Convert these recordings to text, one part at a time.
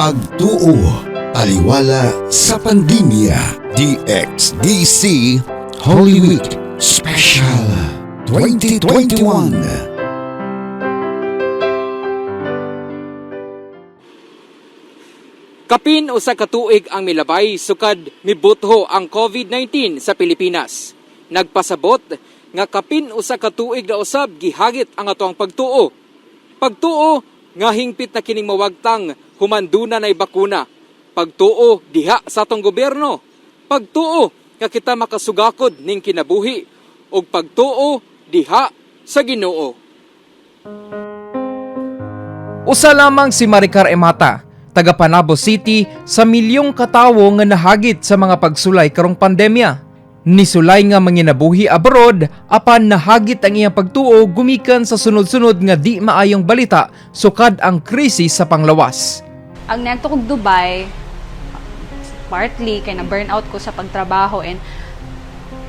Pagtuo, taliwala sa pandemya. DXDC Holy Week Special 2021. Kapin usa ka tuig ang milabay sukad mibutho ang COVID-19 sa Pilipinas. Nagpasabot nga kapin usa ka tuig na usab gihagit ang atoang pagtuo. Pagtuo nga hingpit na kining mawagtang humanduna nay bakuna. Pagtuo diha sa atong gobyerno. Pagtuo nga kita makasugakod ning kinabuhi ug pagtuo diha sa Ginoo. Usa lamang si Maricar Emata, taga Panabo City, sa milyong katawo nga nahagit sa mga pagsulay karong pandemya. Nisulay nga manginabuhi abroad apan nahagit ang iyang pagtuo gumikan sa sunod-sunod nga di maayong balita sukad ang krisis sa panglawas. Ang niadto kog Dubai, partly kay na burnout ko sa pagtrabaho and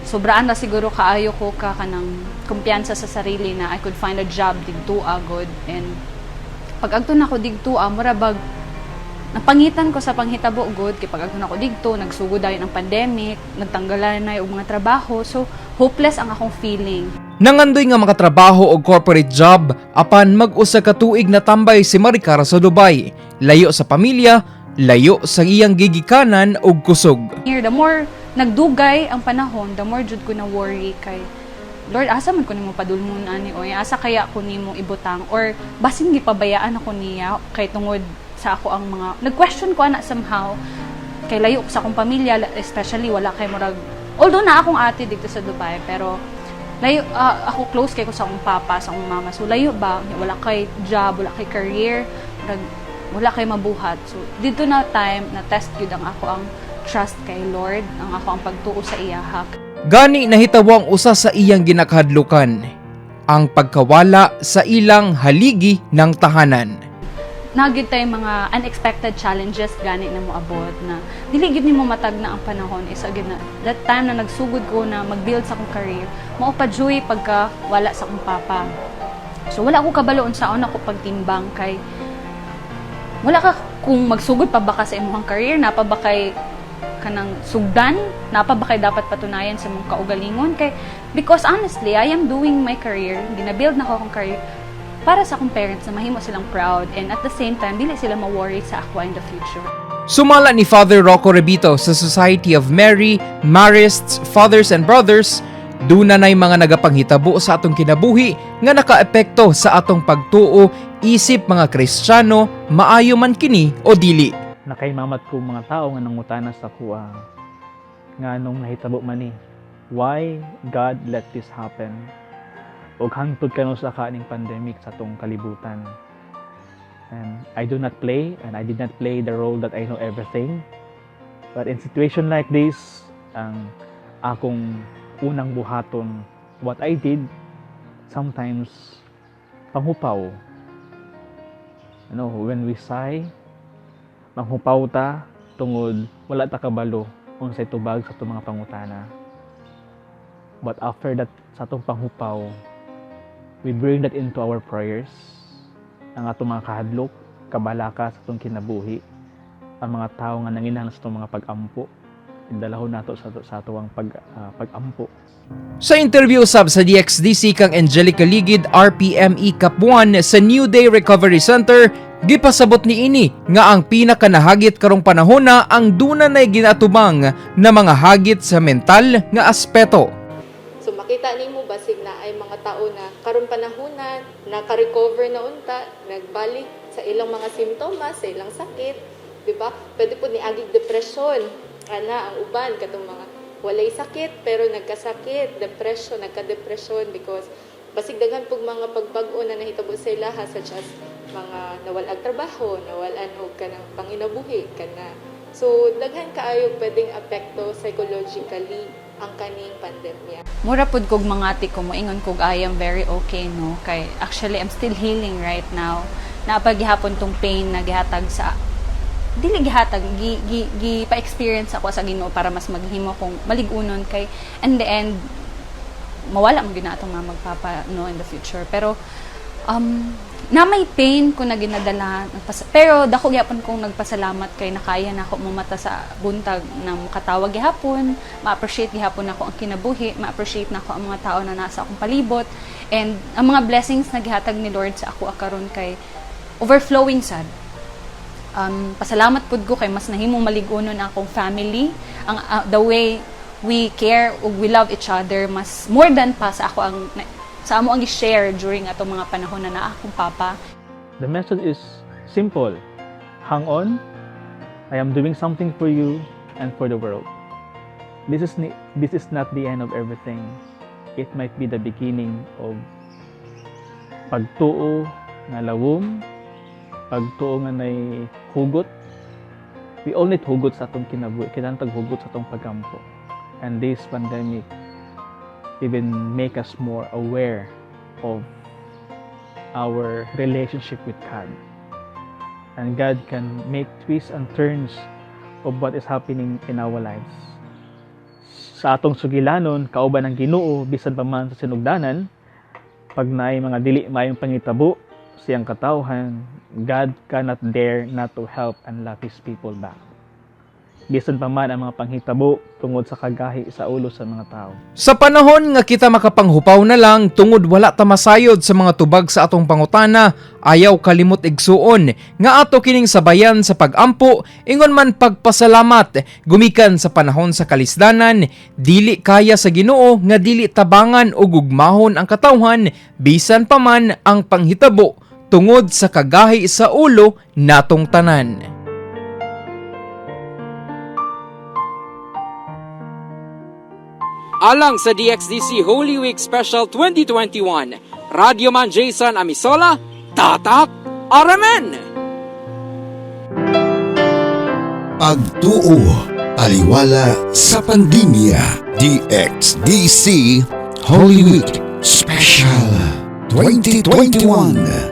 sobraan na siguro kaayo ko ka kanang kumpiyansa sa sarili na I could find a job digto agod. And pag agto na ko digto, mura bag napangitan ko sa panghitabo gud, kay pag agto na ko digto, nagsugod dayon ang pandemic, nagtanggalan na yung mga trabaho, so hopeless ang akong feeling. Nangandoy nga makatrabaho og corporate job apan mag-usa ka tuig na tambay si Maricar sa Dubai. Layo sa pamilya, layo sa iyang gigikanan og kusog. Here, the more nagdugay ang panahon, the more jud ko na worry kay Lord, asa man ko nimo padulmon ani oy? Asa kaya ko nimo ibutang or basin gipabayaan ako niya kay tungod sa ako ang mga nag-question ko ana somehow kay layo ko sa akong pamilya, especially wala kay murag, although na akong ate dito sa Dubai, pero layo ako, close kay ko sa akong papa, sa akong mama, so layo ba, wala kay job, wala kay career, murag wala kay mabuhat. So dito na time na test gyud ang ako ang trust kay Lord, ang ako ang pagtuo sa iyaha. Gani nahitabo ang usa sa iyang ginakahadlukan, ang pagkawala sa ilang haligi ng tahanan. Naa gyud tay mga unexpected challenges gani na moabot na dili gyud nimo matag na ang panahon isa gyud na that time na nagsugod ko na mag-build sa akong career, mao pa juy pagka wala sa akong papa. So wala ko kabalo unsaon ako pagtimbang kay wala ka kung magsugod pa ba ka sa imong career, naa pa ba kay kanang sugdan, naa pa ba kay dapat patunayan sa imong kaugalingon, kay because honestly, I am doing my career, gina-build na ko akong career para sa akong parents na mahimo silang proud and at the same time dili sila ma-worry sa ako in the future. Sumala ni Father Rocco Rebito sa Society of Mary, Marists, Fathers and Brothers, duna na'y mga nagapanghitabo sa atong kinabuhi nga nakaepekto sa atong pagtuo isip mga Kristiyano, maayo man kini o dili. Nakaimamat ko mga tao nga nangutana sa kuha nga nung nahitabo man ni, why God let this happen, ug hangtod karon sa kaning pandemic sa atong kalibutan. And I do not play and I did not play the role that I know everything, but in situation like this, ang akong unang buhaton, what I did sometimes, panghupaw. Ano, when we sigh, manghupaw ta tungod wala ta kabalo unsay tubag sa atong mga pangutana. But after that, sa atong panghupaw, we bring that into our prayers, ang atong mga kahadlok, kabalaka sa atong kinabuhi, ang mga tao nga nanginahanglan sa atong mga pag-ampo, idalahon nato sa atoang pag-ampo. Sa interview usab sa DXDC kang Angelica Ligid, RPME Cap 1 sa New Day Recovery Center, gipasabot ni ini nga ang pinakanahagit karong panahon na ang duna nay ginatubang na mga hagit sa mental nga aspeto. So makita nimo basig na ay mga tao na karon panahonan naka-recover na unta, nagbalik sa ilang mga simptomas, sa ilang sakit, di ba? Pwede po niagig depression. Ana ang uban katong mga walay sakit pero nagkasakit, depression, nagka-depression because basig daghan pug mga pagbag-o na nahitabo sa ilaha, such as mga nawal-ag trabaho, nawalan og kanang panginabuhi kana. So daghan kaayo pwedeng apekto psychologically ang kaning pandemya. Mura pud kog mangati ko, moingon kog I am very okay, no, kay actually I'm still healing right now. Naa pa gihapon tong pain na gihatag sa, dili gihatag, gi, gi, gi pa-experience ako sa Ginoo para mas maghimo kong maligunon, kay in the end mawala mo gyud na atong mga magpapa, no, in the future. Pero Na may pain ko na ginadala, pero dako gyapon kong nagpasalamat kay nakaya na ako mamata sa buntag na makatawag gihapon, ma-appreciate gihapon nako ang kinabuhi, ma-appreciate nako ang mga tao na nasa akong palibot, and ang mga blessings na gihatag ni Lord sa ako karon kay overflowing sad. Pasalamat pud ko kay mas nahimong malig-unon ang akong family, ang the way we care ug we love each other, mas more than pa sa ako ang sa amo ang gi-share during atong mga panahon na naa akong papa. The message is simple. Hang on. I am doing something for you and for the world. This is not the end of everything. It might be the beginning of pagtuo nga lawom, pagtuo nga nay hugot. We all need hugot sa atong kinabuhi. Kailangan tag hugot sa atong pagkampo. And this pandemic even make us more aware of our relationship with God. And God can make twists and turns of what is happening in our lives. Sa atong sugilanon, kauban ang Ginoo bisan pa man sa sinugdanan, pag naay mga dili maayong pangitabo siyang katawhan, God cannot dare not to help and love His people back. Bisan pa man ang mga panghitabo tungod sa kagahi sa ulo sa mga tao. Sa panahon nga kita makapanghupaw na lang tungod wala ta masayod sa mga tubag sa atong pangutana, ayaw kalimot, igsuon, nga ato kining sabayan sa pagampo, ingon man pagpasalamat gumikan sa panahon sa kalisdanan. Dili kaya sa Ginoo nga dili tabangan o gugmahon ang katawhan bisan pa man ang panghitabo tungod sa kagahi sa ulo natong tanan. Alang sa DXDC Holy Week Special 2021, Radyoman Jason Amisola, Tatak Aramen! Pagtuo, taliwala sa pandemya. DXDC Holy Week Special 2021.